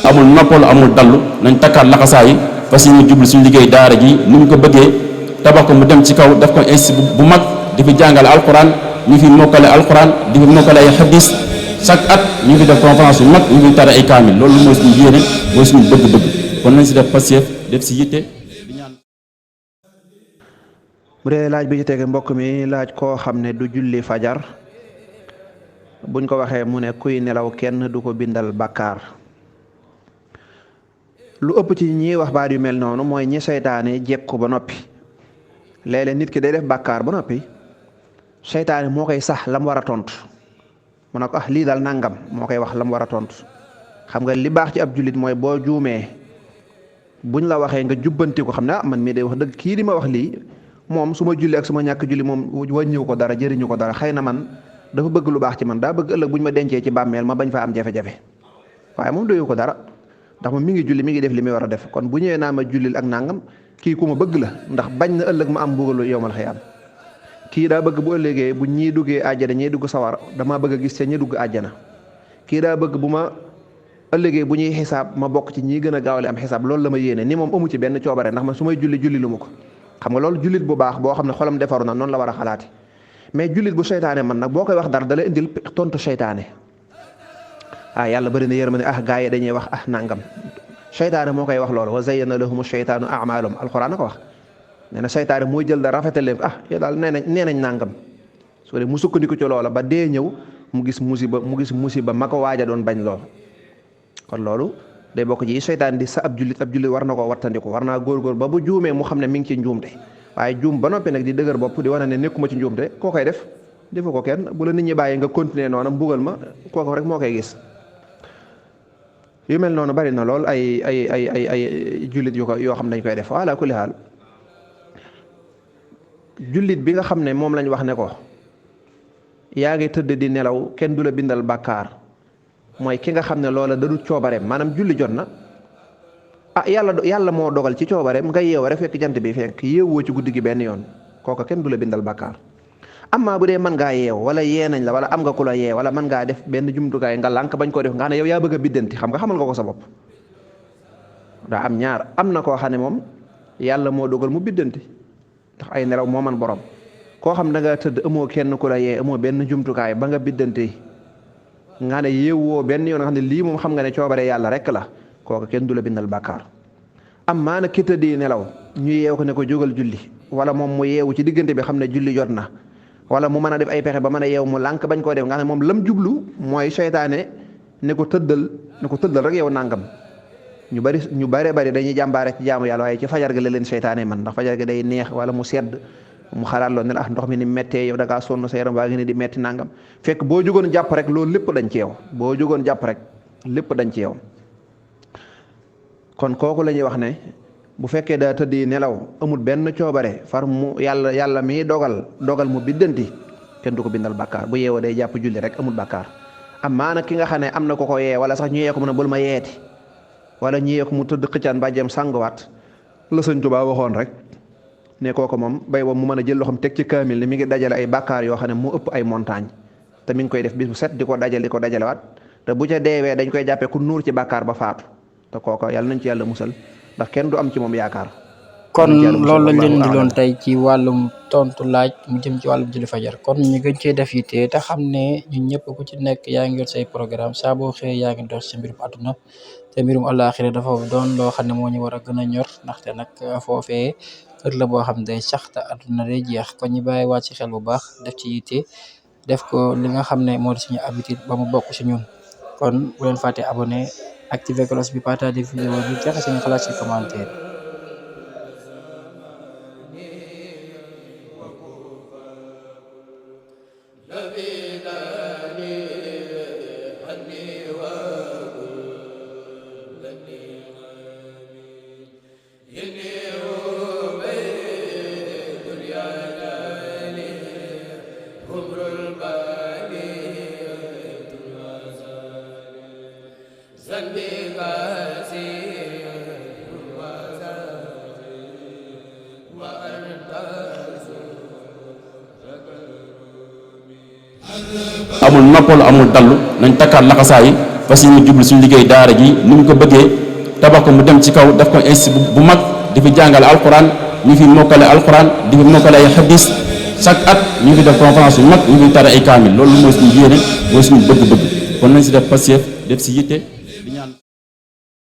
amul noppalu amul dallu nañ takkaat laxasaay fas yéene jublu suñu liggéey daara ji ni ñu ko bëggee tabax ko mu dem ci kaw daf ko institut bu mag di fi jàngale alquran ñu fi mokkale alquran di fi mokkale ay xadis chaque at ñu ngi def conférence yu mag ñu ngi tare ay kaamil loolu mooy suñu yéene mooy suñu bëgg-bëgg kon nañ si def passeef def si yitte di ñaan. bu dee laaj bi ci tege mbokk mi laaj koo xam ne du julli fajar buñ ko waxee mu ne kuy nelaw kenn du ko bindal bàkkaar. lu ëpp ci ñi wax baat yu mel noonu mooy ñi seytaane jekk ko ba noppi léeg-léeg nit ki day def bàkkaar ba noppi seytaane moo koy sax lam war a tontu mu ne ko lii daal nangam moo koy wax lam war a tontu xam nga li baax ci ab jullit mooy boo juumee buñ la waxee nga jubbanti ko xam ne man mii day wax dëgg kii di ma wax lii moom su ma julli ak su ma ñàkk julli moom wàññiwu ko dara jëriñu ko dara xëy na man dafa bëgg lu baax ci man daa bëgg ëllëg buñ ma dencee ci bàmmeel ma bañ fa am jafe-jafe waaye moom doyu ko dara ndax moom mi ngi julli mi ngi def li muy war a def kon bu ñëwee naa ma jullil ak nangam kii ku ma bëgg la ndax bañ na ëllëg ma am mbugalu yowmal xiyaam kii daa bëgg bu ëllëgee bu ñii duggee àjjana ñii dugg sawar damaa bëgg a gis te ñi dugg àjjana kii daa bëgg bu ma ëllëgee bu ñuy xisaab ma bokk ci ñii gën a gaawale am xisaab loolu la ma yéene ni moom amu ci benn coobare ndax man su may julli lu ma ko xam nga loolu jullit bu baax boo xam ne xolam defaru na noonu la war a xalaati mais jullit bu seytaane man nag boo koy wax dara da lay indil tontu seytaane yàlla bëri na yërmande gaa yi dañuy wax nangam seytaane moo koy wax loolu wa zayyana lahum sheytaanu a'maalahum alxuraan na ko wax nee na seytaane mooy jël da rafetal leen yow daal nee nañ nangam soo dee mu sukkandiku ci loola ba dee ñëw mu gis musiba ma ko waaja doon bañ lool kon loolu day bokk ci seytaan di sa ab jullit war na koo wattandiku war naa góorgóor ba bu juumee mu xam ne mi ngi ci njuumte waaye juum ba noppi nag di dëgër bopp di wane ne nekkuma ci njuumte koo koy def defu ko kenn bu la nit ñi bàyyi nga continuer noonu mbugal ma kooku rek moo koy gis yu mel noonu bari na lool ay jullit yoo xam ne dañ koy def wala kulli haal jullit bi nga xam ne moom lañ wax ne ko yaa ngi tëdd di nelaw kenn du la bindal bàkkaar mooy ki nga xam ne loola da du coobareem maanaam julli jot na yàlla moo dogal ci coobareem nga yeew rek fekk jant bi fekk yeewoo ci guddi gi benn yoon kooka kenn du la bindal bàkkaar amma bu dee mën ngaa yeew wala yee nañ la wala am nga ku la yee wala mën ngaa def benn jumtukaay nga lànk bañ koo def nga ne yow yaa bëgg a biddanti xam nga xamal nga ko sa bopp daa am ñaar am na koo xam ne moom yàlla moo dogal mu biddanti ndax ay nelaw moo man borom koo xam da nga tëdd amoo kenn ku la yee amoo benn jumtukaay ba nga biddanti nga ne yeewoo benn yoon nga xam ne lii moom xam nga ne coobare yàlla rek la kooka kenn du la bindal bàkkaar am maana ki tëddi nelaw ñu yeew ko ne ko jógal julli wala moom mu yeewu ci diggante bi xam ne julli jot na wala mu mën a def ay pexe ba mën a yeew mu lànk bañ koo def nga xam ne moom lam jublu mooy seytaane ne ko tëddal rek yow nangam ñu bare dañuy jàmbaare ci jaamu yàlla waaye ci fajar gi la leen seytaane man ndax fajar gi day neex wala mu sedd mu xalaat loolu ne la ndox mi ni méttee yow da ngaa sonn sa yaram waa ngi ne di metti nangam fekk boo jógoon jàpp rek loolu lépp dañ ci yow boo jógoon jàpp rek lépp dañ ci yow kon kooku la ñuy wax ne bu fekkee daa tëddi nelaw amul benn coobare far mu yàlla mi dogal mu biddanti kenn du ko bindal bàkkaar bu yeewoo day jàpp julli rek amul bàkkaar am maana ki nga xam ne am na ko yee wala sax ñu yee ko mu ne bul ma yeeti wala ñu yee ko mu tëdd xëccaan bàjjeem sanguwaat la Sëñ Tuubaa waxoon rek ne kooku moom bay boobu mu mën a jël loxoom teg ci kaamil ne mi ngi dajale ay bàkkaar yoo xam ne mu ëpp ay montagne te mi ngi koy def bis bu set di ko dajalewaat te bu ca deewee dañ koy jàppee ku nuur ci bàkkaar ba faatu te kooku yàlla nañ ci yàlla musal ndax kenn du am ci moom yaakaar. kon loolu lañ leen di loon tey ci wàllum tontu laaj mu jëm ci wàllum julli fajar kon ñu gën cee def yitte te xam ne ñun ñëpp ku ci nekk yaa ngi yor say programme saa boo xëyee yaa ngi dox ci mbirum àdduna te mbirum àllaaxira dafa doon loo xam ne moo ñu war a gën a ñor ndaxte nag foofee kër la boo xam ne day sax te àdduna day jeex kon ñu bàyyi waat ci xel bu baax def ci yitte def ko li nga xam ne moo di suñu habitude ba mu bokk ci ñun kon bu leen fàtte abonné activer cloche bi partager vidéo bi joxe seen xalaat ci commentaire. amul noppalu amul dallu nañ takkaat laxasaay fas yéene jublu suñu liggéey daara ji ni ñu ko bëggee tabax ko mu dem ci kaw daf ko institut bu mag di fi jàngale alquran ñu fi mokkale alquran di fi mokkale ay hadis chaque at ñu fi def conférence yu mag ñu fi tare ay kaamil loolu mooy suñu yéene mooy suñu bëgg-bëgg kon nañ si def passeef def si yitte